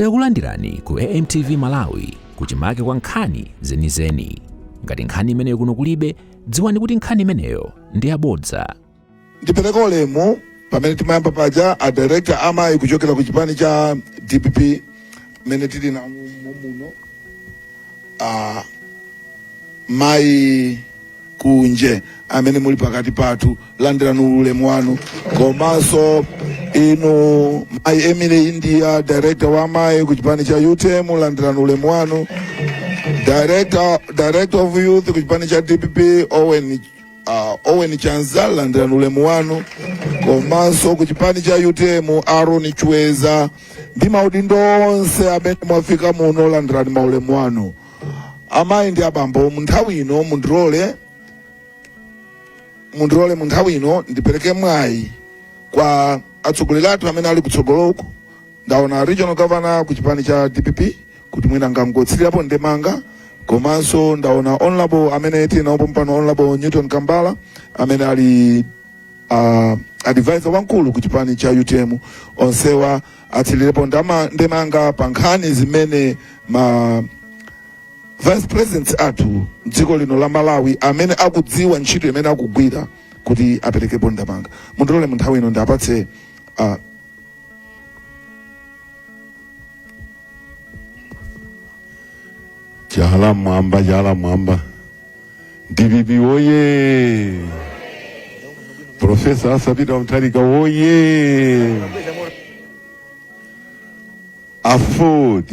Takulandirani ku AMTV Malawi kuchimake kwa nkhani zenizeni. Ngati nkhani imeneyo kuno kulibe, dziwani kuti nkhani imeneyo ndi yabodza. Ndipereka ulemu pamene timayamba paja a director amayi kuchokera ku chipani cha DPP amene tili nawo muno, mayi Kunje amene muli pakati pathu, landirani ulemu wanu. Komanso inu mayi Emily India, director wa amayi ku chipani cha UTM, landirani ulemu wanu. Director of youth ku chipani cha DPP Owen Chanza, landirani ulemu wanu. Komanso ku chipani cha UTM Aaron Chweza ndi maudindo onse amene mwafika muno, landirani maulemu wanu. Amayi ndi abambo, mu nthawi ino mundilole mu nthawi ino ndipereke mwayi kwa atsogoleri athu amene ali kutsogoloku. Ndaona regional governor ku chipani cha DPP kuti mwina angangotsirirapo ndemanga, komanso ndaona honorable amene tili nawo pompano, Honorable Newton Kambala amene ali advisor wamkulu ku chipani cha UTM. Onsewa atsirirepo ndemanga pa nkhani zimene ma vice presidents athu mdziko lino la Malawi amene akudziwa ntchito imene akugwira kuti aperekepo ndemanga. Mundilole mu nthawi ino ndiapatse Chala mwamba, chala mwamba. DPP woye! Professor Arthur Peter Mutharika woye! AFORD,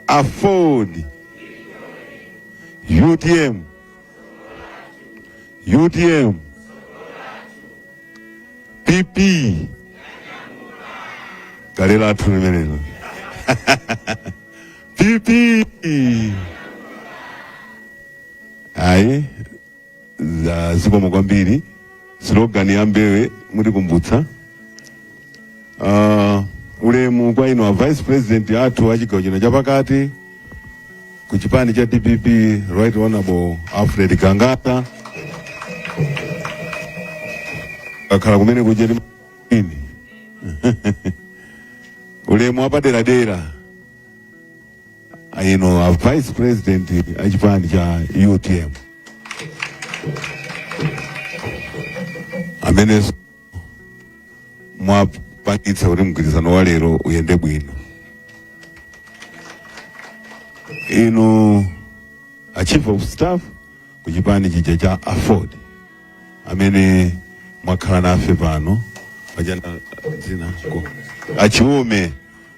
AFORD, UTM, UTM, PP, kale lathu limenelo PP. Ayi, za zikomo kwambiri. Slogan ya Mbewe mutikumbutsa. Ulemu kwa inu a vice president athu a chigawo chino chapakati ku chipani cha DPP, Right Honorable Alfred Gangata, akhala kumene kuja ini. Ulemu wapaderadera inu a vice president a chipani cha UTM amene mwapangitsa kuti mgwirizano wa lero uyende bwino. Inu a chief of staff ku chipani chija cha AFORD amene mwakhala nafe pano pachana dzina achiume,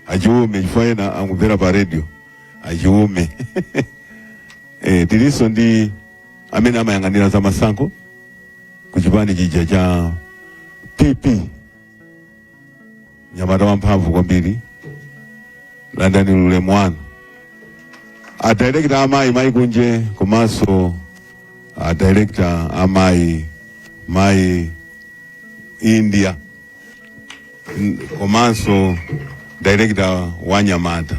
achiume, chifukwa ena angumvera pa radio achiume. Tilinso ndi amene amayang'anira za masankho ku chipani chija cha PP, mnyamata wamphamvu kwambiri, landani ulemu wanu. A director amayi, mayi Kunje, komanso a director amayi, mayi India, komanso director wa anyamata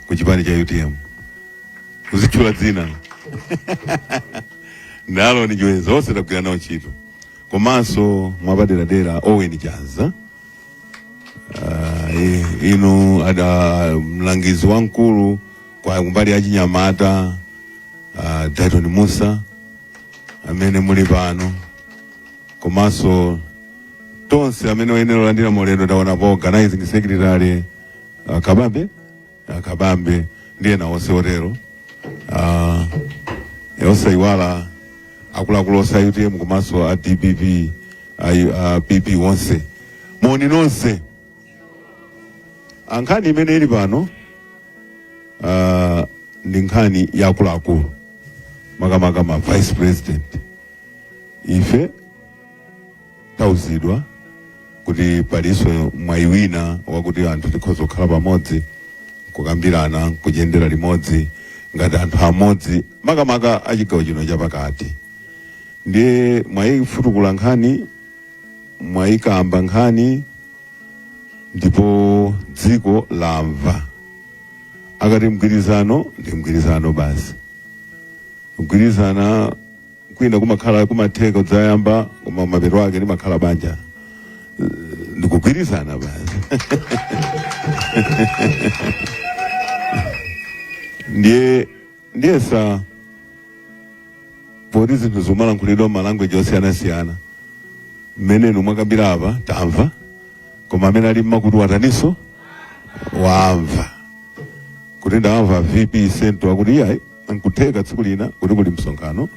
ku chipani cha UTM, kuzitchula dzina ndalo ni Chiweza, onse tagwira nawo ntchito, komanso mwapaderadera Owen Chanza, inu ada mlangizi wamkulu kwa kumbali ya chinyamata, Dayton Musa amene muli pano, komanso tonse amene oyenera olandira maulendo. Ndaonapo organizing secretary, Kabambe, Kabambe ndi ena onse otero, osayiwala akuluakulu onse a UTM komanso a DPP, a PP onse, moni nonse. Nkhani imene ili pano ndi nkhani ya akuluakulu, makamaka ma vice president. Ife tauzidwa kuti palinso mwayi wina wakuti anthu tikhoza kukhala pamodzi, kukambirana, kuyendera limodzi ngati anthu amodzi, makamaka a chigawo chino chapakati. Ndiye mwayifutukula nkhani, mwayikamba nkhani, ndipo dziko lamva. Akati mgwirizano ndi mgwirizano basi. Kugwirizana kwina kumakhala kumatheka kudzayamba, koma mapeto ake limakhala banja. Ndikugwirizana basi. Ndiye ndiyesa poti zinthu zomalankhulidwa malanguage osiyanasiyana, mmene inu mwakambira apa tamva, koma amene ali mmakutu ataninso wamva kuti ndamva VP Central akuti iyayi, nkutheka tsiku lina kuti kuli msonkhano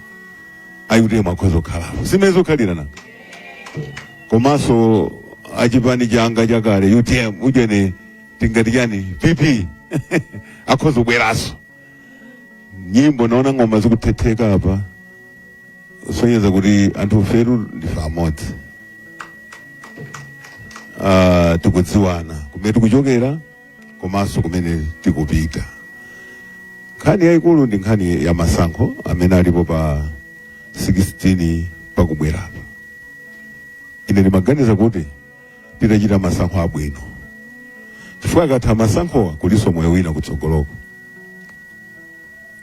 a UTM akhoza kukhalapo, simene zokhalira nanga. Komanso achipani changa chakale UTM, ujene tingati chani, PP akhoza kubweranso. Nyimbo naona ng'oma zikuthetheka apa, sonyeza kuti anthu feru ndife amodzi. Tikudziwana kumene tikuchokera komanso kumene tikupita. Nkhani yayikulu ndi nkhani ya masankho amene alipo pa 16 pakubwerapa. Ine ndimaganiza kuti titachita masankho abwino, chifukwa akatha masankhowa kulinso moyo wina kutsogoloko.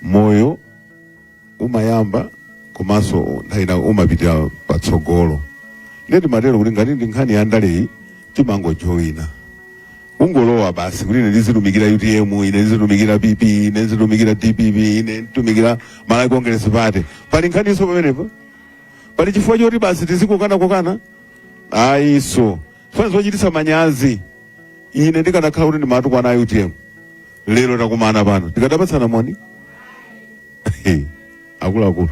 Moyo umayamba komanso nthawi ina umapitira patsogolo. Ndiye timatero kuti ngati ndi nkhani ya ndaleyi, timangojoyina, ungolowa basi kuti ine ndizitumikira UTM, ine ndizitumikira PP, ine ndizitumikira DPP, ine nditumikira Malawi Congress Party. Pali nkhaniso pamenepo? Pali chifukwa choti basi tizikokana-kokana? Ayiso fana zochititsa manyazi. Ine ndikanakhala kuti ndimatukwana a UTM, lero takumana pano tikadapatsana moni? Akuluakulu,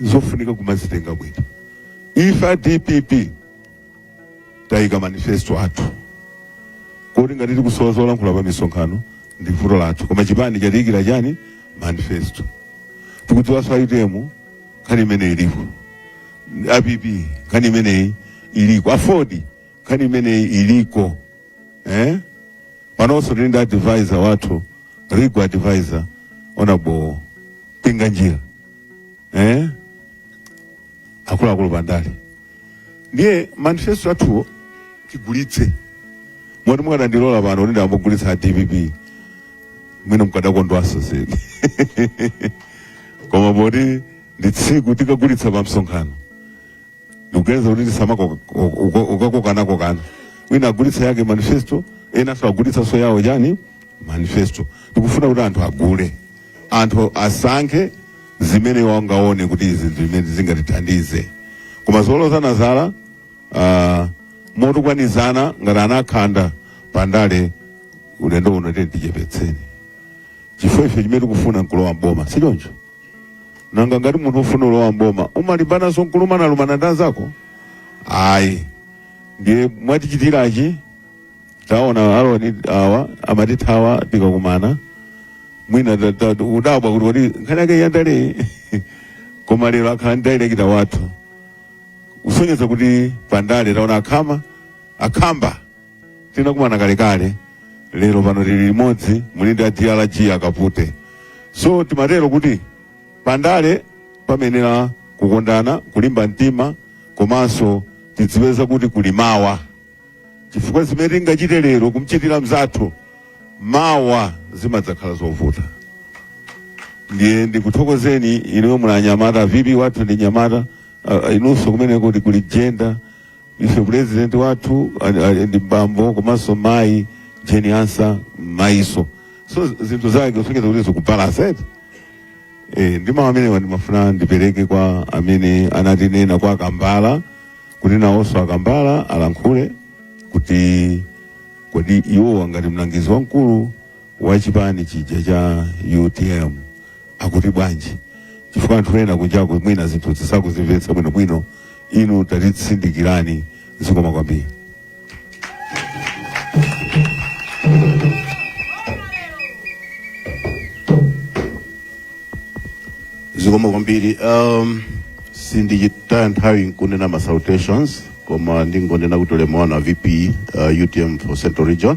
zofunika kumazitenga bwino. Ife a DPP tayika manifesto athu, kodi ngati tikusowa zolankhula pa misonkhano ndi vuto lathu, koma chipani chatiyikira chani? Manifesto. Tikudziwanso a UTM nkhani imene iliko, a PP nkhani imeneyi iliko, AFORD nkhani imeneyi iliko, eh? Panonso tili ndi advisor wathu, legal advisor, Honorable Mpinganjira, eh? Akuluakulu pandale, ndiye manifesto athuwo tigulitse. Moti mukadandilola pano kuti ndambogulitsa a DPP, mwina mukadakondwanso zedi, koma poti ndi tsiku tikagulitsa pa msonkhano, ndikuganiza kuti tisamakokana-kokana. Wina agulitsa yake manifesto, enanso agulitsanso yawo chani, manifesto. Tikufuna kuti anthu agule, anthu asankhe zimene wangaone kuti izi zimene zingatithandize. Koma zolozana zala, motukwanizana ngati anakhanda pandale, ulendo uno tiye tichepetseni, chifukwa ife chimene tikufuna nkulowa mboma, sichoncho? Nanga ngati munthu ufuna ulowa mboma umalimbananso nkulumana-lumana ndi anzako? Ayi. Ndiye mwatichitirachi, taona aloni awa amatithawa tikakumana, mwina udabwa kuti kodi nkhani yake yandale, koma lero akhala ndi director wathu, kusonyeza kuti pandale taona akhama akhamba tinakumana kalekale, lero pano tili limodzi, muli ndi a DRG akapute. So timatero kuti pandale pamenera kukondana, kulimba mtima, komanso tidziweza kuti kuli mawa, chifukwa zimene tingachite lero kumchitira mzathu, mawa zimadzakhala zovuta. Ndiye ndikuthokozeni inuyo muli anyamata, VP wathu ndi nyamata, inunso kumeneko kuti kuli gender. Ife president wathu ndi bambo, komanso mayi Jane Ansah mayiso, so zinthu zake kusonyeza kuti zikubalance eti. Ndi mawu amenewa ndimafuna ndipereke kwa amene anatinena kwa Akambala, kuti nawonso Akambala alankhule kuti kodi iwowa ngati mlangizi wamkulu wa chipani chija cha UTM akuti bwanji, chifukwa anthu ena kunjaku mwina zinthu zisakuzimvetsa bwinobwino. Inu tatitsindikirani. Zikoma kwambiri. Zikoma kwambiri. Sindichitaya nthawi nkunena ma salutations, koma ndingonena kuti ulemu wanu a VP UTM for Central Region,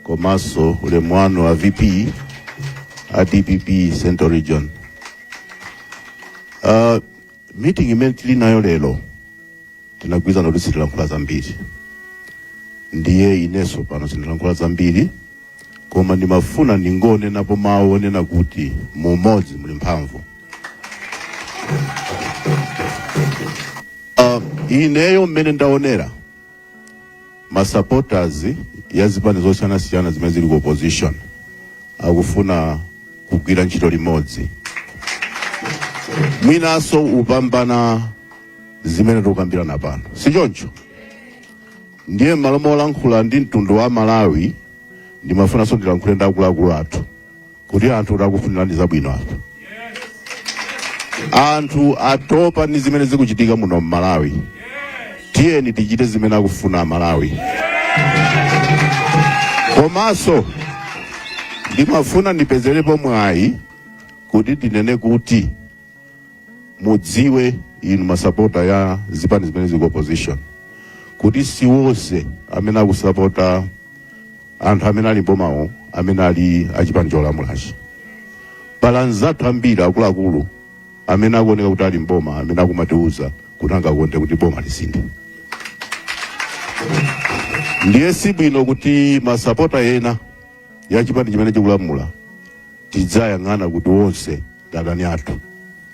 komanso ulemu wanu a VP a DPP Central Region. Meeting imene tili nayo lero, tinagwirizana kuti sitilankhula zambiri, ndiye inenso pano sindilankhula zambiri, koma ndimafuna ndingonenapo mawu onena kuti mumodzi muli mphamvu. Ineyo mmene ndaonera Ma supporters ya zipani zosiyanasiyana zimene zili ku opposition akufuna kugwira ntchito limodzi, mwinanso upambana zimene tikukambirana pano, si choncho? Ndiye m'malo molankhula ndi mtundu wa Malawi, ndimafunanso ndilankhule ndi akuluakulu athu kuti anthu takufunirani zabwino apa. Anthu atopa ndi zimene zikuchitika muno m'Malawi. Tiyeni tichite zimene akufuna Amalawi. Komanso ndimafuna ndipezerepo mwayi kuti ndinene kuti mudziwe inu masapota ya zipani zimene zili ku opposition kuti si wonse amene akusapota anthu amene ali mbomawo amene ali achipani cholamulachi. Pali anzathu ambiri akuluakulu amene akuoneka kuti ali mboma amene akumatiuza kuti angakonde kuti boma lisinthe. Ndiye si bwino kuti masapota ena ya chipani chimene chikulamula tidzayang'ana kuti onse ndi adani athu.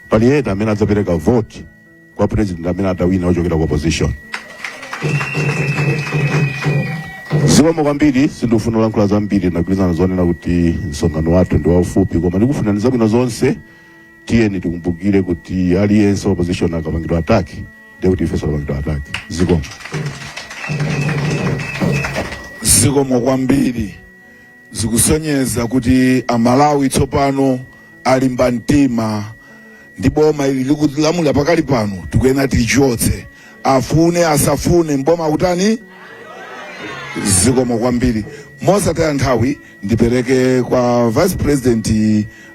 Pali ena amene adzapereka vote kwa president amene atawina ochokera ku opposition. Zikomo kwambiri. Sindikufuna kulankhula zambiri. Ndagwirizana zonena kuti msonkhano wathu ndi waufupi, koma ndikufunirani zabwino zonse. Tiyeni tikumbukire kuti aliyense wa opposition akapangidwa attack, ndiye kuti ifenso tapangidwa attack. Zikomo. Zikomo kwambiri. Zikusonyeza kuti Amalawi tsopano alimba mtima ndi boma ili likulamula pakali pano. Tikuyenera tilichotse, afune asafune, mboma akutani. Zikomo kwambiri. Mosataya nthawi, ndipereke kwa Vice President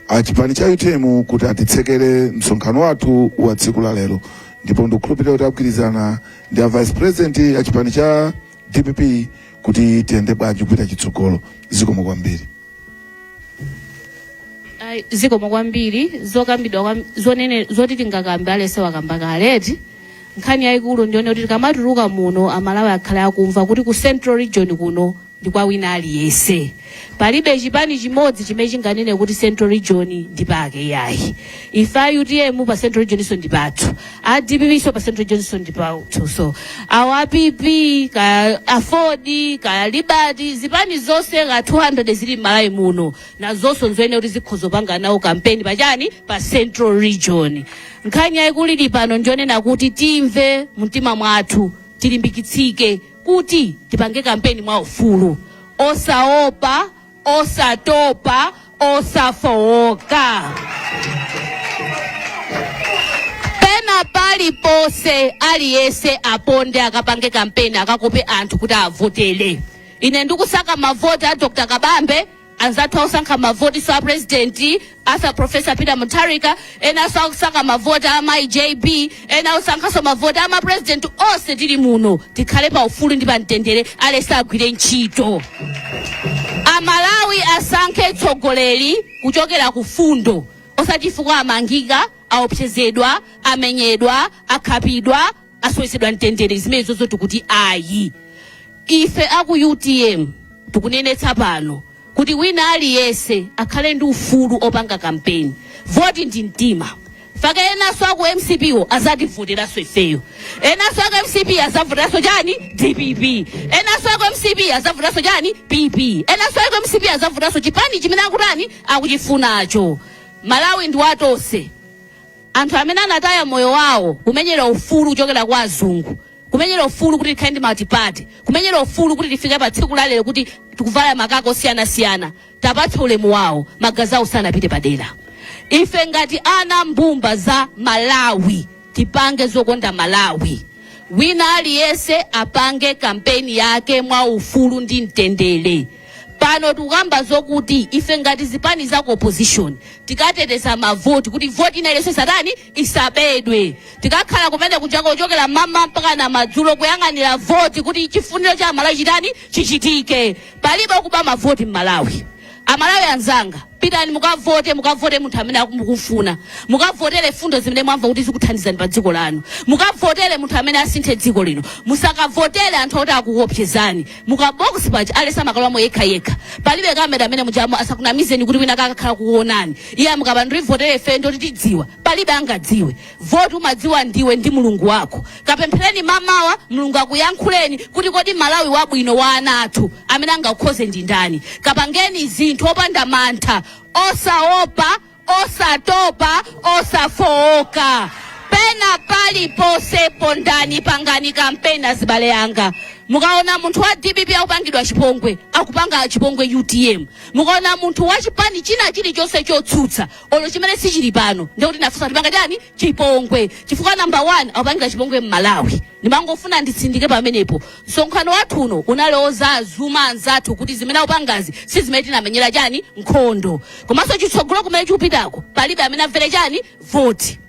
a chipani cha UTM kuti atitsekere msonkhano wathu wa tsiku la lero, ndipo ndikukhulupirira kuti agwirizana ndi a Vice President a chipani cha DPP kuti tiyende bwanji kupita chitsogolo. Zikomo kwambiri. Ayi, zikomo kwambiri. Zokambidwa zonene zoti tingakambe aliyense wakamba kale eti. Nkhani yayikulu ndiyone kuti tikamatuluka muno, Amalawi akhale akumva kuti ku Central Region kuno ndi kwa wina aliyense. Palibe chipani chimodzi chimene chinganene kuti Central Region ndi pake, yayi. Ife a UTM pa Central Region so ndi pathu, a DPP so pa Central Region so ndi pathu, so awo a PP ka AFORD ka Liberty, zipani zonse ka 200 zili m'Malawi muno, nazonso nzoyenera kuti zikhoza kupanga nawo kampeni pachani? Pa Central Region. Nkhani yayikulu ili pano ndionena kuti timve mumtima mwathu, tilimbikitsike kuti tipange kampeni mwa ufulu, osaopa, osatopa, osafowoka. Pena paliponse aliyense aponde akapange kampeni, akakope anthu kuti avotere. Ine ndikusaka mavoti a Dr Kabambe, anzathu akusankha mavoti so a President Arthur Professor Peter Mutharika, enanso akusaka mavoti a mayi JB, ena akusankhanso mavoti a mapresident onse. Tili muno, tikhale pa ufulu ndi pa mtendere, aliyense agwire ntchito. Amalawi asankhe tsogoleri kuchokera ku fundo, osati chifukwa amangika, aopsezedwa, amenyedwa, akhapidwa, asowetsedwa mtendere. Zimenezozo tikuti ayi. Ife aku UTM tikunenetsa pano kuti wina aliyense akhale ndi ufulu opanga kampeni. Voti ndi mtima fake. Enanso aku MCP wo azativoteranso ifeyo, enanso aku MCP azavoteranso chani? DPP. Enanso aku MCP azavoteranso chani? PP. Enanso aku MCP azavoteranso chipani chimene akutani? Akuchifunacho. Malawi ndi watonse. Anthu amene anataya moyo wawo kumenyera ufulu kuchokera kwa azungu, kumenyera ufulu kuti tikhale ndi multiparty, kumenyera ufulu kuti tifike pa tsiku lalero kuti tikuvala makaka osiyanasiyana, tapatsa ulemu wawo. Magazi awo sanapite padera. Ife ngati ana mbumba za Malawi tipange zokonda Malawi. Wina aliyense apange kampeni yake mwa ufulu ndi mtendere. Pano tikukamba zokuti ife ngati zipani za ku opposition tikateteza mavoti kuti voti ina iliyonse isatani? Isabedwe. Tikakhala kumene kuchaka kuchokera mama mpaka na madzulo kuyang'anira voti kuti chifuniro cha Amalawi chitani? Chichitike. Palibe kuba mavoti m'Malawi. Amalawi anzanga, Pitani mukavote, mukavote munthu amene mukufuna, mukavotere fundo zimene mwamva kuti zikuthandizani pa dziko lanu, mukavotere munthu amene asinthe dziko lino. Musakavotere anthu oti akuopsezani. Mukabox paja aliyense amakalowamo yekha yekha, palibe kamera amene mujamo. Asakunamizeni kuti wina kakakhala kuonani iye mukapanda kuvotere ife ndoti tidziwa. Palibe angadziwe. Voti umadziwa ndiwe ndi Mulungu wako. Kapemphereni mamawa, Mulungu akuyankhuleni kuti kodi Malawi wabwino wa ana athu amene angakhoze ndi ndani. Kapangeni zinthu opanda mantha, osaopa, osatopa, osafowoka. Pena paliponse pondani, pangani kampeni. Azibale anga, mukaona munthu wa DPP akupangidwa chipongwe, akupanga chipongwe UTM. Mukaona munthu wa chipani china chilichonse chotsutsa, olo chimene sichili pano, ndikuti nafunsa tipanga chani chipongwe, chifukwa number one akupangira chipongwe mMalawi. Ndimangofuna nditsindike pamenepo. Msonkhano wathu uno unali ozazuma anzathu kuti zimene akupangazi si zimene tinamenyera chani nkhondo, komanso chitsogolo kumene chikupitako palibe amene amvere chani voti.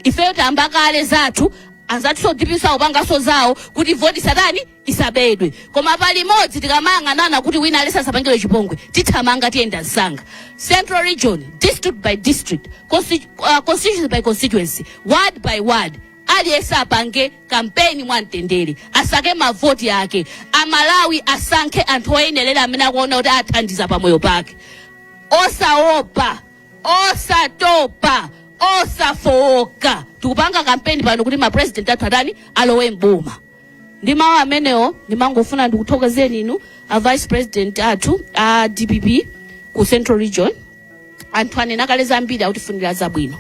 Ifeyo tayamba kale zathu, anzathu so DPP akupanganso zawo kuti voti satani isabedwe, koma palimodzi tikamayang'anana kuti wina aliyense asapangidwe chipongwe, tithamanga, tiyenda msanga. Central Region, district by district, constituency by constituency, ward by ward, aliyense apange kampeni mwamtendere, asake mavoti ake. Amalawi asankhe anthu oyenerera amene akuona kuti athandiza pamoyo pake, osaopa, osatopa, osafowoka. Tikupanga kampeni pano kuti mapresident athu atani? Alowe mboma. Ndi mawu amenewo ndimangofuna ndikuthokozeni inu a vice president athu a DPP ku Central Region. Anthu anena kale zambiri, akutifunira zabwino.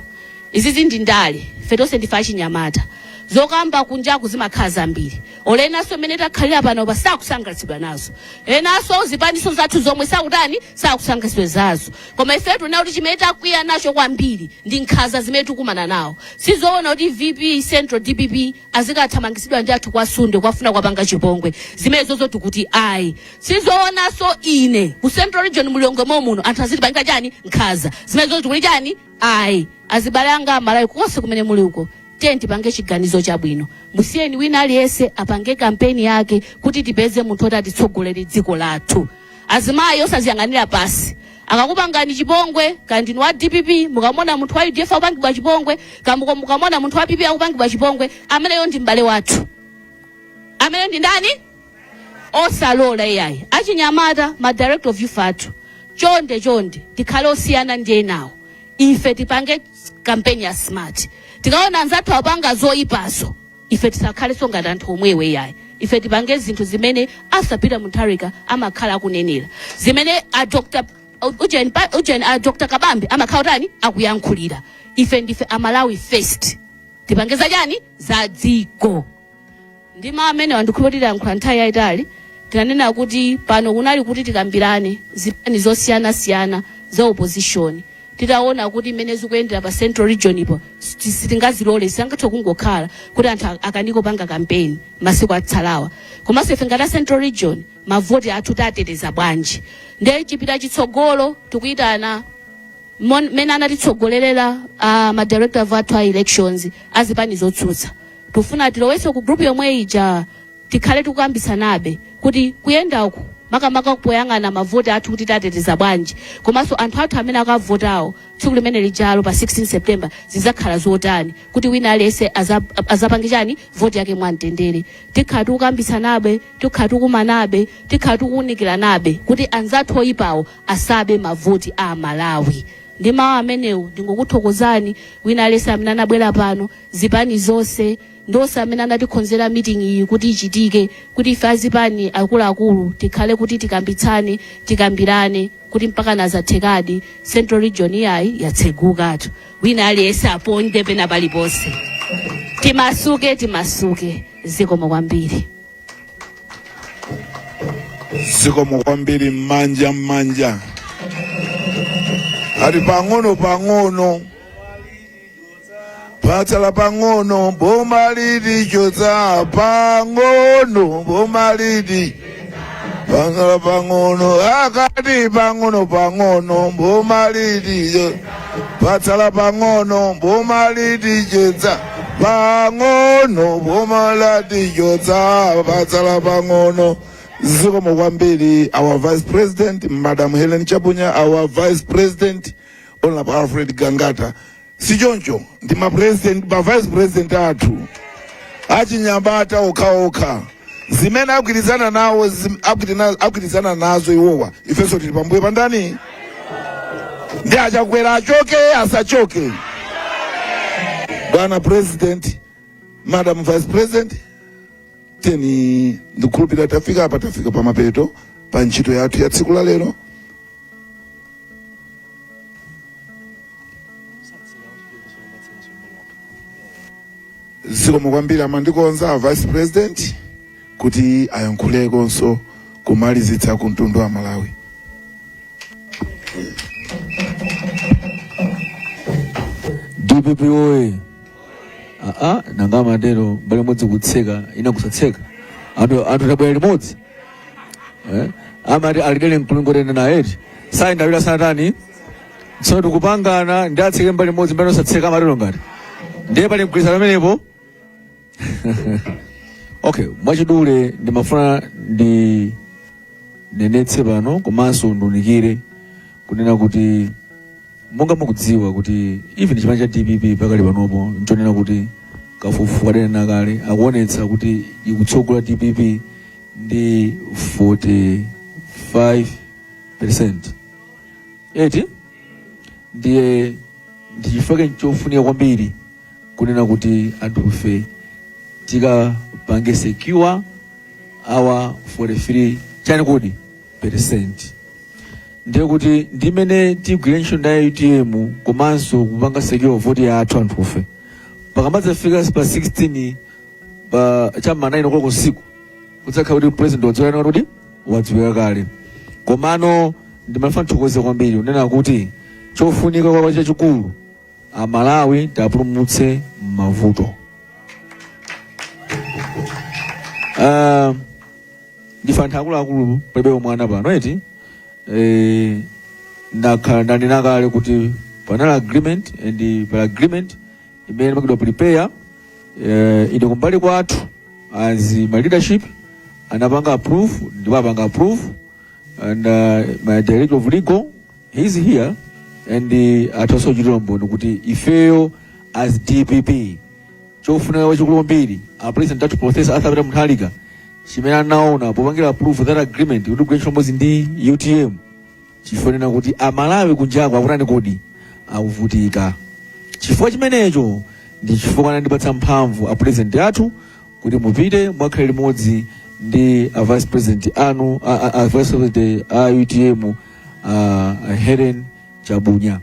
Izizi ndi ndale, ife tonse ndife achinyamata. Zokamba kunjaku zimakhala zambiri, olo enanso mmene takhalira pano pa sakusangalatsidwa nazo, enanso zipaniso zathu zomwe sakutani, sakusangalatsidwa zazo. Koma ife tuna kuti chimene takwiya nacho kwambiri ndi nkhanza zimene tikumana nawo. Sizoona kuti VP Central DPP azikathamangitsidwa ndi athu kwasunde kwafuna kwapanga chipongwe. Zimene zozo tikuti ayi, sizoonanso. Ine ku Central Region mulilongwe muno anthu azitipanga chani nkhanza. Zimene zozo tikuti chani? Ayi. Azibale anga Amalawi konse kumene muli uko, tiye tipange chiganizo chabwino. Musiyeni wina aliyense apange kampeni yake kuti tipeze munthu oti atitsogolere dziko lathu. Azimayi, osaziyang'anira pasi akakupangani chipongwe. Kaya ndinu wa DPP, mukamona munthu wa UDF akupangidwa chipongwe, kamuko mukamona munthu wa PP akupangidwa chipongwe, ameneyo ndi m'bale wathu. Ameneyo ndi ndani? Osalola iyayi. Achinyamata, ma director of youth athu, chonde chonde, tikhale osiyana ndi enawo. Ife tipange kampeni ya smart. Tikaona anzathu apanga zoyipazo, ife tisakhalenso ngati anthu omwewe iyayi. Ife tipange zinthu zimene asapita Mutharika amakhala akunenera, zimene a Dr. Ujen, ujen a Dr. Kabambe amakhala utani akuyankhulira. Ife ndife Amalawi first, tipange zachani? Za dziko. Ndi mawu amene ndikhulupirira yankhula nthawi yayitali. Tinanena kuti pano kunali kuti tikambirane zipani zosiyanasiyana za opposition. Titaona kuti mmene zikuyendera pa Central Region ipo sitingazilole, sitingathe kungokhala kuti anthu akanike kupanga kampeni masiku atsalawa. Komanso ife ngati a Central Region, mavoti athu tateteza bwanji? Ndiye chipita chitsogolo, tikuyitana mmene anatitsogolerera ma director athu a elections azipani zotsutsa. Tikufuna tilowenso ku group yomwe ija, tikhale tikukambitsanabe kuti kuyenda uku, makamaka poyang'ana mavoti athu kuti tateteza bwanji, komanso anthu athu amene akavotawo tsiku limene lijalo pa 16 September zidzakhala zotani, kuti wina aliyense azapange chani voti yake mwamtendere. Tikhala tikukambitsanabe, tikhala tikumanabe, tikhala tikuwunikiranabe kuti anzathu oyipawo asabe mavoti a Malawi. Ndi mawu amenewo ndingokuthokozani wina aliyense amene anabwera pano, zipani zonse, ndonse amene anatikonzera meeting iyi kuti ichitike, kuti ife azipani akuluakulu tikhale kuti tikambitsane, tikambirane kuti mpaka nazathekadi Central Region iyayi yatsegukatu. Wina aliyense aponde pena paliponse, timasuke, timasuke. Zikomo kwambiri. Zikomo kwambiri. Mmanja mmanja, ati pang'ono pang'ono, patsala pang'ono, boma litichotsa pang'ono, boma liti patsala pang'ono, akati pang'ono pang'ono, boma liti patsala pang'ono, boma litichotsa pang'ono, boma latichotsa patsala pang'ono. Zikomo kwambiri our Vice President Madam Helen Chabunya, our Vice President Honorable Alfred Gangata. Sichoncho, ndi ma president, ma vice president athu achinyamata okhaokha, zimene agwirizana nawo agwirizana nazo iwowa, ifenso tili pambuyo pandani. Ndi achakwera achoke asachoke, bwana President, Madam Vice President, tiyeni, ndikukhulupirira tafika apa, tafika pamapeto pa ntchito yathu ya tsiku la lero. Zikomo kwambiri. Amandikonza a Vice President kuti ayankhulekonso kumalizitsa ku mtundu wa Malawi. DPP oye! Aa, nanga amatero mbali imodzi kutseka, ina kusatseka, anthu tabwera limodzi, eh? Amati alidere mkulungotene naye eti sayenda awiri asanatani. Tsono tikupangana ndi atseke mbali imodzi, mbali osatseka, amatero ngati ndiye pali mgwirizano pamenepo. Okay, mwachidule ndimafuna ndinenetse pano komanso ndiunikire kunena kuti monga mukudziwa kuti even chipani cha DPP pakali panopo nchonena kuti kafukufuku adanena kale akuonetsa kuti ikutsogola DPP ndi 45 percent eti. Ndiye ndichifukwa nchofunika kwambiri kunena kuti anthufe tikapange secure our 43 chani kodi percent. Ndiye kuti ndimene tigwire ntchito ndi UTM komanso kupanga secure vote yathu anthufe, pakamadzafika pa 16 pa cham'ma 9 o'clock usiku kudzakhala kuti president wadziwika kuti wadziwika kale. Komano ndimafuna ndithokoze kwambiri kunena kuti chofunika kwa chachikulu Amalawi tiwapulumutse m'mavuto. Ndife anthu akuluakulu, palibe mwana pano eti. Ndakhala ndanena kale kuti panali agreement and pa agreement imene imapangidwa prepare, ine kumbali kwathu as my leadership anapanga approve, ndipo apanga approve and my director of legal, he's here and athanso kuchitira umboni kuti ifeyo as DPP chofunika chachikulu kwambiri a President athu Professor Arthur Peter Mutharika chimene anaona popangira approve that agreement kuti tigwire ntchito limodzi ndi UTM chifukwa kuti Amalawi kunjako akutani kodi, akuvutika. Chifukwa chimenecho ndi chifukwa anandipatsa mphamvu a President athu kuti mupite mwakhale limodzi ndi a Vice President anu, a Vice President a UTM, a Helen Chabunya,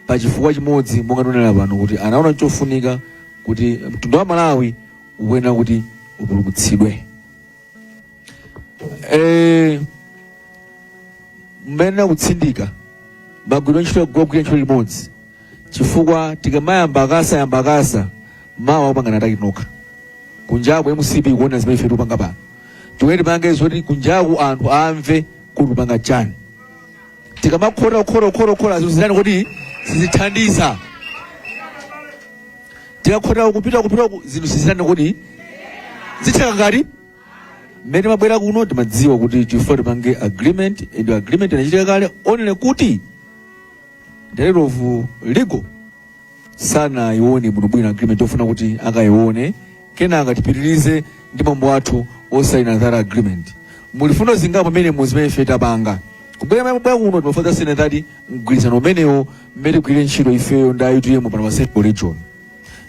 pa chifukwa chimodzi monga ndinena pano kuti anaona chofunika kuti mtundu wa Malawi ukuyenera kuti upulumutsidwe. Mmene akutsindika magwiro ntchito kugwira ntchito limodzi, chifukwa tikamayamba akasa yamba akasa mawa kupangana ataki nokha kunjaku MCP kuona zimene ife tikupanga pano, tiwe tipange zoti kunjaku anthu amve kuti kupanga chani. Tikamakhota khota khota khota zinthu kuti sizithandiza, tikakhota kupita kupita zinthu sizitani kuti zitheka. Ngati mmene mabwera kuno timadziwa kuti tifuna tipange agreement and agreement inachitika kale, only kuti director of legal sanayione bwinobwino agreement, ofuna kuti akayione kenaka tipitirize ndi mwambo wathu osayina that agreement. Muli fundo zingapo pamene zimene ife tapanga kubwera mabwera kuno, timafuna tasayina that mgwirizano umenewo mmene tigwire ntchito ifeyo ndi UTM pano pa Central Region.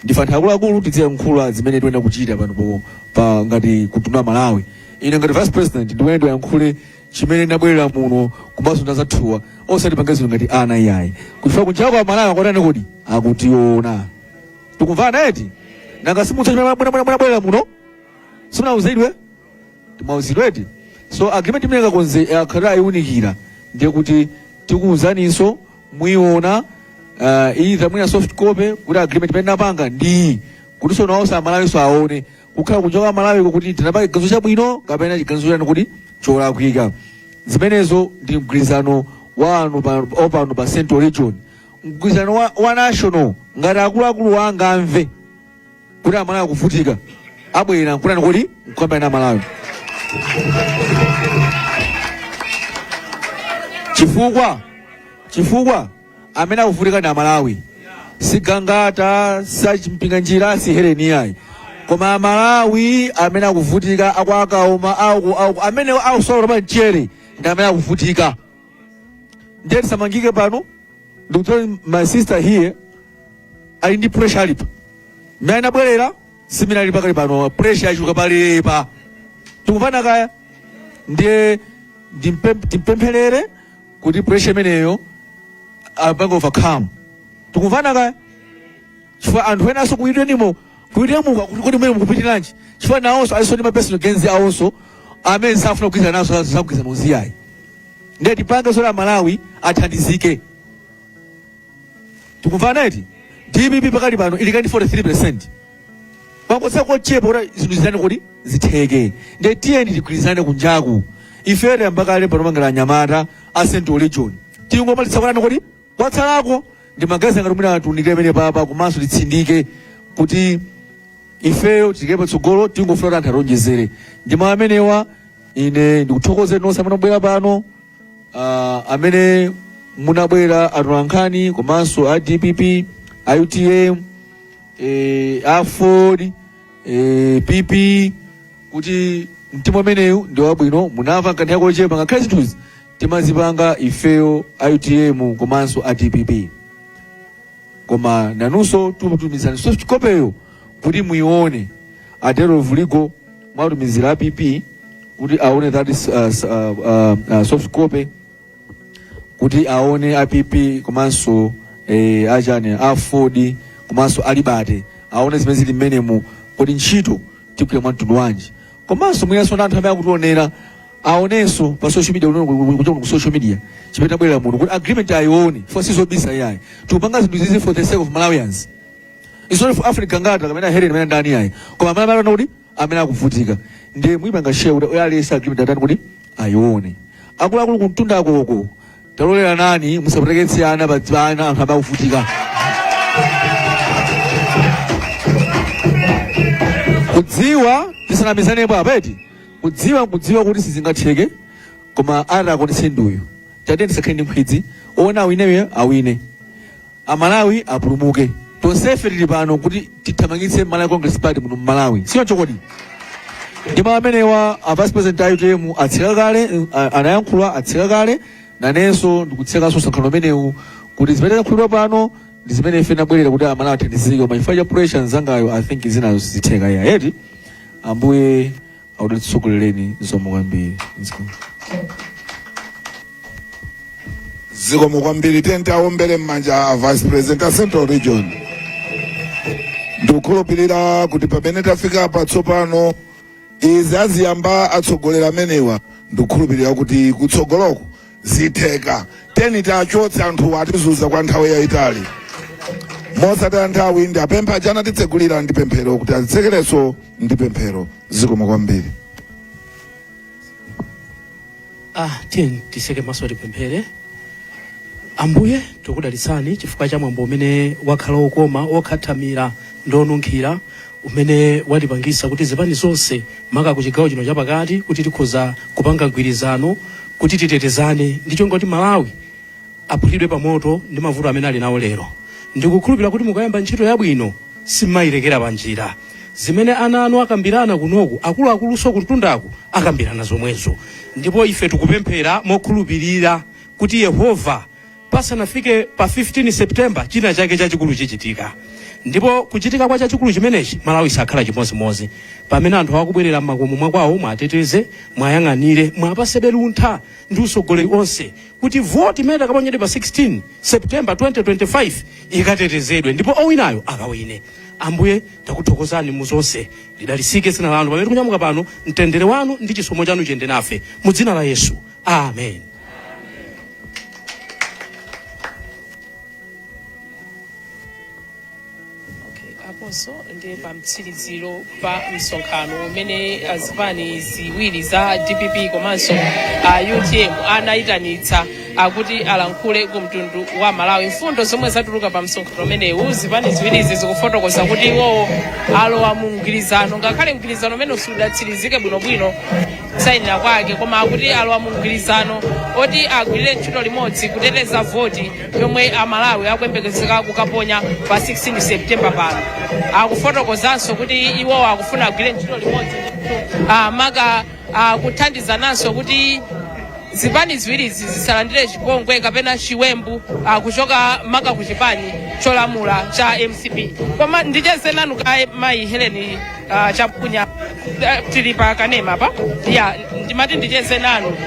Ndife anthu akuluakulu, tidziyankhula zimene tikuyenera kuchita pano pa ngati mtundu wa Malawi. Ine ngati Vice President ndikuyenera ndiyankhule chimene ndabwerera muno komanso ndazathuwa, osati pange zinthu ngati ana iyayi, kuchifukwa kunja kwa Malawi akutani kodi, akutiona. Tikumvana eti? Nanga simutsa chimene mwabwerera muno, simunauzidwe? Mwauzidwa eti? So agreement imene kakonze akhala ayiunikira, ndiye kuti tikuuzaninso muiona either mwina soft copy kuti agreement imene napanga ndi kuti so nawonso Amalawiso aone kukhala kunja kwa Malawi kuti tinapanga chiganizo chabwino kapena chiganizo chani kuti cholakwika. Zimenezo ndi mgwirizano wanu opano pa Central Region. Mgwirizano wa national, ngati akuluakulu wanga amve kuti Amalawi akuvutika, abwera nkunani kuti nkuyambana na Malawi. Chifukwa amene akuvutika ndi Amalawi, si Gangata, si Mpinganjira, si Heleni ayi, koma Amalawi amene akuvutika akwakauma aku amene akusowa pa mchere ndi amene akuvutika. Ndiye tisamangike pano. Ndikuti my sister here ali ndi pressure alipa mmene anabwerera simene ali pakali pano, pressure yachuka palepa. Tikumvana kaya? Ndiye timpempherere kuti pressure imeneyo apange overcome. Tikumvana kaya? Chifukwa anthu enanso kuitwenimo kuitemuka kuti kodi mmene mukupitiranji, chifukwa nawonso alinso ndi ma personal gains awonso amene safuna kugwirizana naso zakugwirizana uziyayi. Ndiye tipange zoti Amalawi athandizike. Tikumvana eti? DPP pakali pano ili ndi 43%, pangotsala kochepa kuti zinthu zitani, kuti zitheke. Ndiye tiyeni tigwirizane kunjaku. Ife tayamba kale pano mangala anyamata a Central Region, tingomalitsa kutani kuti kwatsalako ndi magazi ngati mwina tiunikire pene papa, komanso titsindike kuti ifeyo tike patsogolo. Tingofuna kuti anthu ationjezere. Ndi mawu amenewa ine ndikuthokozeni nonse amene mubwera pano, amene munabwera atolankhani komanso a DPP, a UTM, a AFORD, PP, kuti mtima umenewu ndi wabwino. Munamva nkanthawi kochepa, ngakhale zinthuzi timazipanga ifeyo a UTM komanso a DPP, koma nanunso tikutumizani soft copy kuti muione. A Director of Legal mwatumizira a PP kuti aone that is, soft copy kuti aone a PP komanso achani AFORD komanso a Liberty aone zimene zili mmenemu, kuti ntchito tigwira mwa mtundu wanji. Komanso mwinanso ndi anthu amene akutionera aonenso pa social media, kuchoka ku social media chimene tabwerera muno kuti agreement ayione, for sizobisa iyayi. Tikupanga zinthu izizi for the sake of Malawians. It's not for Africa Gangata kapena Helen amene ndani ayi, koma amene amene kuti amene akuvutika. Ndiye muipanga share kuti aliyense agreement atani kuti ayione. Akuluakulu kumtunda akoko talolera nani, musapateketse ana pa ana anthu amene akuvutika. Kudziwa tisanamizanepo apeti kudziwa nkudziwa kuti sizingatheke, koma atakwanitse nduyu. Tatiye tisakhale ndi nkhwidzi, ona awineyo awine, Amalawi apulumuke. Tonsefe tili pano kuti tithamangitse Malawi Congress Party muno mmalawi, sichoncho kodi? Ndi mawu amenewa a vice president a UTM atseka kale, anayankhula atseka kale, nanenso ndikutsekanso msonkhano umenewu kuti zimene zayankhulidwa pano ndi zimene ife tinabwerera kuti Amalawi athandizike, koma chifukwa cha pressure mzangayo I think zinazo sizitheka iya eti. Ambuye akutitsogolereni. Zikomo kwambiri. Zikomo kwambiri. Tiyeni tiwaombere m'manja a vice president a Central Region. Ndikukhulupirira kuti pamene tafika apa tsopano, izi aziyamba atsogoleri amenewa, ndikukhulupirira kuti kutsogoloko zitheka. Tiyeni tiachotse anthu atizunza kwa nthawi yayitali. Mosataya nthawi, ndiapempha aja anatitsegulira ndi pemphero kuti azitsekerenso ndi pemphero. Zikomo kwambiri. Tiyeni titseke maso tipemphere. Ambuye, tikudalitsani chifukwa cha mwambo umene wakhala wokoma, wokhathamira ndi onunkhira, umene watipangisa kuti zipani zonse maka ku chigawo chino chapakati kuti tikhoza kupanga mgwirizano kuti titetezane ndi cholinga kuti Malawi aphulidwe pa moto ndi mavuto amene ali nawo lero. Ndikukhulupirira kuti mukayamba ntchito yabwino simmayirekera pa njira. Zimene ana anu akambirana kunoku, akuluakulunso kumtundaku akambirana zomwezo. Ndipo ife tikupemphera mokhulupirira kuti Yehova pasanafike pa 15 September china chake chachikulu chichitika. Ndipo kuchitika kwa chachikulu chimenechi, Malawi sakhala chimodzimodzi. Pamene anthu akubwerera m'makomo mwakwawo, mwateteze, mwayang'anire, mwapasebe luntha ndi utsogoleri onse kuti voti imene itakaponyedwe pa 16 September 2025 ikatetezedwe ndipo owinayo akawine. Ambuye, takuthokozani mu zonse. Lidalitsike dzina lanu pamene tikunyamuka pano. Mtendere wanu ndi chisomo chanu chiyende nafe mu dzina la Yesu, amen. Okay, aponso ndi pa mtsiriziro pa msonkhano umene azipani ziwiri za DPP komanso a UTM anayitanitsa akuti alankhule ku mtundu wa Malawi. Mfundo zomwe zatuluka pa msonkhano umenewu, zipani ziwirizi zikufotokoza kuti iwowo alowa mu mgwirizano, ngakhale mgwirizano umene sudatsirizike bwinobwino. Kusayinira kwake, koma akuti alowa mu mgwirizano oti agwirire ntchito limodzi kuteteza voti yomwe Amalawi akuyembekezeka kukaponya pa 16 September pano. Akufotokozanso kuti iwowo akufuna agwire ntchito limodzi maka kuthandizananso kuti zipani ziwirizi zisalandire chipongwe kapena chiwembu kuchoka maka ku chipani cholamula cha MCP. Koma ndicheze nanu kaye, mayi Helen Chapunya. Tili pa kanema pa ya, ndimati ndicheze nanu.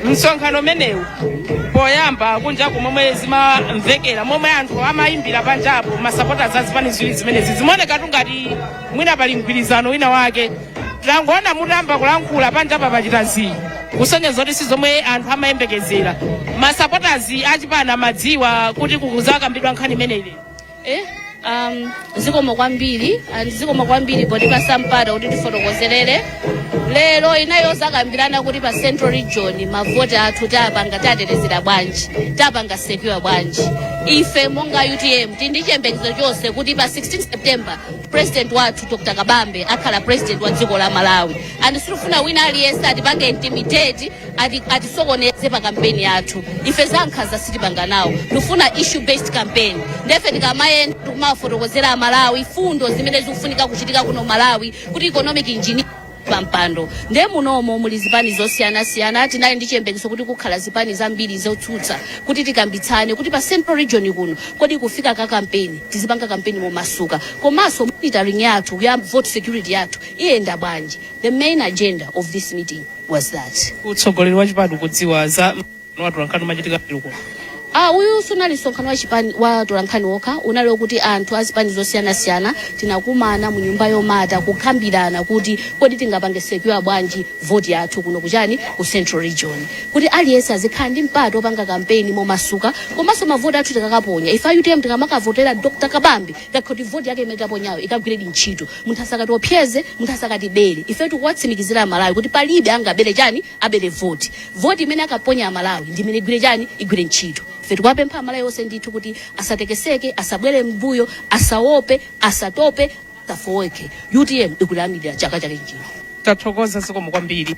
Msonkhano umenewu poyamba kunjaku momwe zimamvekera, momwe anthu amayimbira panjapo, masapota za zipani ziwiri zimenezi, zimaonekatu ngati mwina pali mgwirizano wina wake. Tangoona mutamba kulankhula, panjapa pachita zii, kusonyeza kuti si zomwe anthu amayembekezera. Masapotazi achipani amadziwa kuti kukuzakambidwa nkhani imeneyi? Zikomo kwambiri, and zikomo kwambiri potipasa mpata kuti tifotokozerere. Lero inayo zakambirana kuti pa Central Region mavoti athu tapanga tatetezera bwanji, tapanga secure bwanji. Ife monga UTM tili ndi chiyembekezo chonse kuti pa 16 September president wathu Dr Kabambe akhala president wa dziko la Malawi, and sitifuna wina aliyense atipange intimidate, atisokoneze pa kampeni yathu. Ife zankhanza sitipanga nawo, tifuna issue based campaign. Ndefe tikamayenda tikumafotokozera Amalawi fundo zimene zikufunika kuchitika kuno Malawi kuti economic engineer pampando. Nde munomo muli zipani zosiyanasiyana. Tinali ndi chiyembekezo kuti kukhala zipani zambiri zotsutsa kuti tikambitsane kuti pa Central Region kuno kodi kufika ka kampeni tizipanga kampeni momasuka, komanso monitoring yathu ya vote security yathu iyenda bwanji. The main agenda of this meeting was that. Utsogoleri wa chipani kudziwa za watolankhani umachitika kuno? Ah, uyu sunali msonkhano wa chipani wa tolankhani wokha, unali wokuti anthu azipani zosiyanasiyana tinakumana mu nyumba yomata kukambirana kuti kodi tingapange secure bwanji voti yathu kuno kuchani, ku Central Region, kuti aliyense azikhala ndi mpata opanga kampeni momasuka, komanso mavoti athu tikakaponya ife a UTM, tikamakavotera Dr Kabambe, kuti voti yake imene taponyayo ikagwiredi ntchito, munthu asakatiopseze, munthu asakatibere. Ife tikuwatsimikizira Amalawi kuti palibe angabere chani, abere voti. Voti imene akaponya Amalawi ndi imene igwire chani, igwire ntchito. Ife tikuwapempha Amalawi onse ndithu kuti asatekeseke, asabwere mbuyo, asaope, asatope, asafowoke. UTM ikulamulira chaka chake chino. Tathokoza, zikomo kwambiri.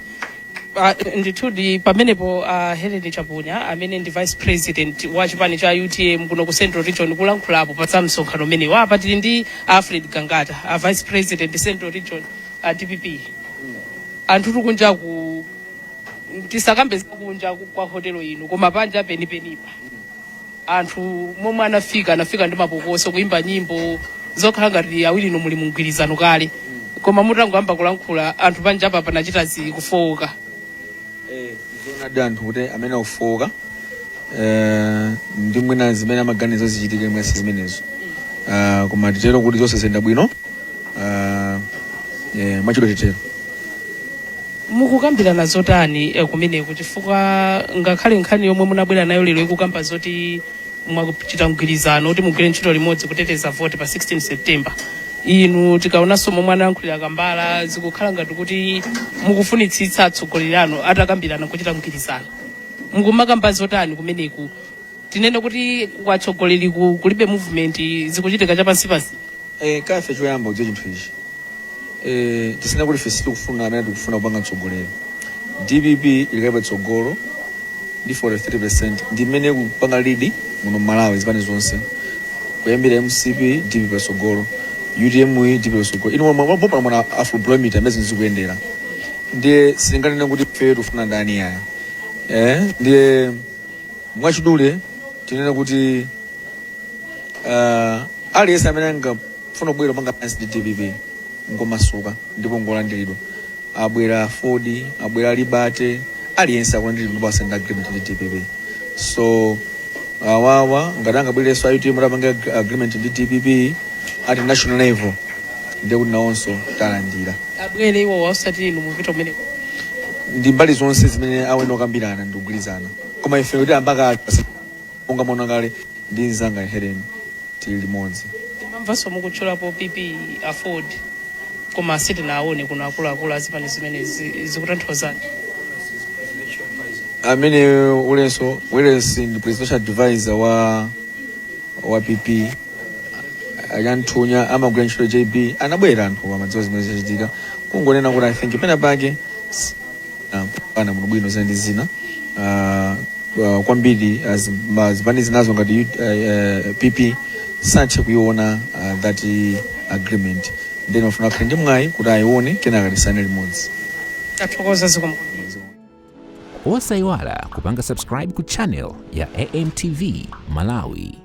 Ndithudi pamenepo Helen Chapunya amene ndi vice president wa chipani cha UTM kuno ku Central Region kulankhulapo pa za msonkhano umenewu. Apa tili ndi Alfred Gangata, vice president, Central Region, DPP. Anthu tikunjaku, tisakambe zakunja kwa hotelo ino, koma panja penipenipa anthu momwe anafika, anafika ndi mapokoso, kuimba nyimbo zokhala ngati awiri ino muli mumgwirizano kale, koma mutangoyamba kulankhula anthu panjapa panachita zikufowoka. Zoonadi, anthu kuti amene akufowoka ndi mwina zimene amaganiza zichitike mwina si zimenezo. Koma titero kuti zonse ziyenda bwino, mwachidwa titero. Mukukambirana zotani kumeneku? Chifukwa ngakhale nkhani yomwe munabwera nayo lero ikukamba zoti mwakuchita mgwirizano kuti mugwire ntchito limodzi kuteteza voti pa 16 September, inu tikaonanso momwe anayankhulira Kambala, zikukhala ngati kuti mukufunitsitsa atsogoleri anu atakambirana kuchita mgwirizano. Mukumakamba zotani kumeneku? Tinene kuti kwatsogoleri kulibe movement, zikuchitika chapansipansi? Kafe choyamba udziwe chinthu ichi, tisina kuti ife sitikufuna amene tikufuna kupanga mtsogoleri. DPP ilikali patsogolo ndi 43%, ndi mmene kupanga lead muno Mmalawi. Zipani zonse kuyambira MCP, DPP patsogolo, UTM, DPP patsogolo. Inu mopana mwana Afrobarometer amene zinthu zikuyendera, ndiye sitinganene kuti ife tikufuna ndani yaya. Ndiye mwachidule tinene kuti aliyense amene angafuna kubwera kupanga alliance ndi DPP ngomasuka ndipo ngolandiridwa. Abwera Ford, abwera Liberty, aliyense akulandiridwa ndipo asaina agreement ndi DPP. So awawa ngati angabwererenso a UTM atapanga agreement ndi DPP at national level, ndiye kuti nawonso talandira. Abwere iwo, osati inu mupita kumeneko? Ndi mbali zonse zimene awene okambirana ndi kugwirizana, koma ife kuti ambaka monga mwana kale ndi mzanga Helen tili limodzi. Timamvanso mukutchulapo PP, Aford, koma sitinaone kuno akuluakulu azipani zimenezi. Zikutanthauzani? Amene ulenso Willis ndi presidential advisor wa PP, Achanthunya amagwira ntchito JB, anabwera anthu amadziwa zimene zachitika. Kungonena kuti I think pena pake Ana muno bwino zina ndi zina kwambiri zipani zinazo ngati PP sanathe kuiona that agreement, then mafuna akhale ndi mwayi kuti ayione, kenaka tisane limodzi. Tathokoza, zikomo. Osayiwala kupanga subscribe ku channel ya AMTV Malawi.